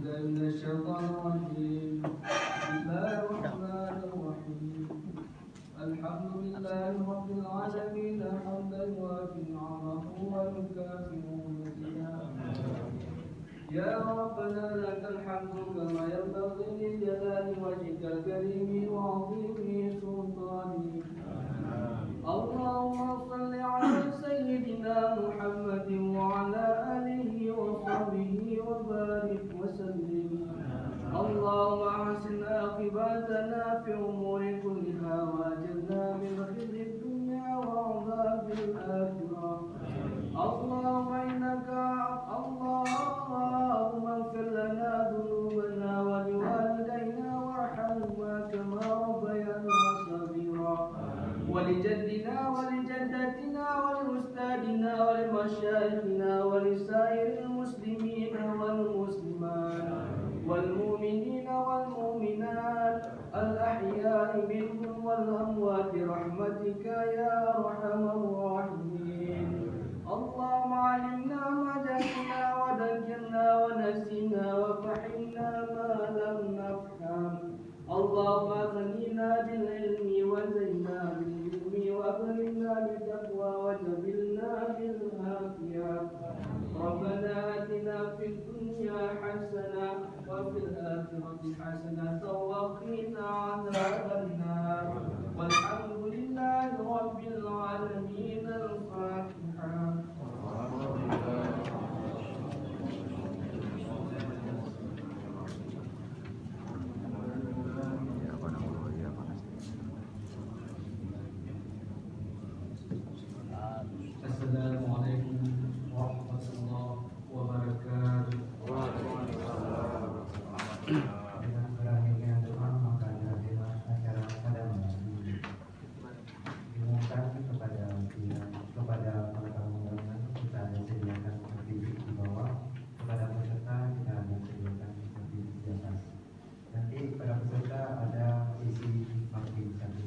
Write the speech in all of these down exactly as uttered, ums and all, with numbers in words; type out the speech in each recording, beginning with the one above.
من الشيطان الرجيم. بسم الله الرحمن الرحيم. الحمد لله رب العالمين، حمدا يوافي نعمه ويكافئ مزيده. يا ربنا لك الحمد كما ينبغي لجلال وجهك الكريم وعظيم سلطانك. اللهم صل على سيدنا محمد وعلى آله وصحبه وبارك وسلم. اللهم أحسن عاقبتنا في أمور كلها وأجرنا من خزي الدنيا وعذاب الآخرة. اللهم إنك، اللهم اغفر لنا ذنوبنا ولوالدينا وارحمهما كما ربيانا صغيرا. ولجدنا ولجدتنا ولأستاذنا ولمشايخنا ولسائر المسلمين والمسلمات والمؤمنين والمؤمنات الأحياء منهم والأموات برحمتك يا أرحم الراحمين. اللهم علمنا ما جهلنا وذكرنا ونسينا وفهمنا ما لم نفهم. اللهم أغننا بالعلم وزينا بالعلم وأكرمنا بالتقوى وجملنا بالعافية. ربنا آتنا في الدنيا حسنة وفي الآخرة حسنة وقنا عذاب النار. والحمد لله رب العالمين. الفاتحة. السلام عليكم ورحمة الله وبركاته. Dengan berakhirnya doa, maka berakhirlah acara pada malam ini. Diumumkan kepada pihak, kepada para tamu undangan, kita ada sediakan tempat duduk di bawah, kepada peserta kita ada sediakan tempat duduk di atas. Nanti pada peserta ada isi makin satu.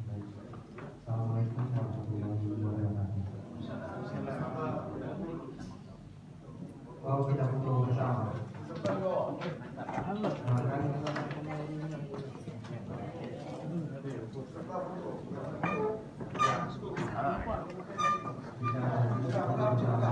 Baik. Assalamualaikum warahmatullahi wabarakatuh. Baru kita foto bersama. Makan. Kita foto bersama.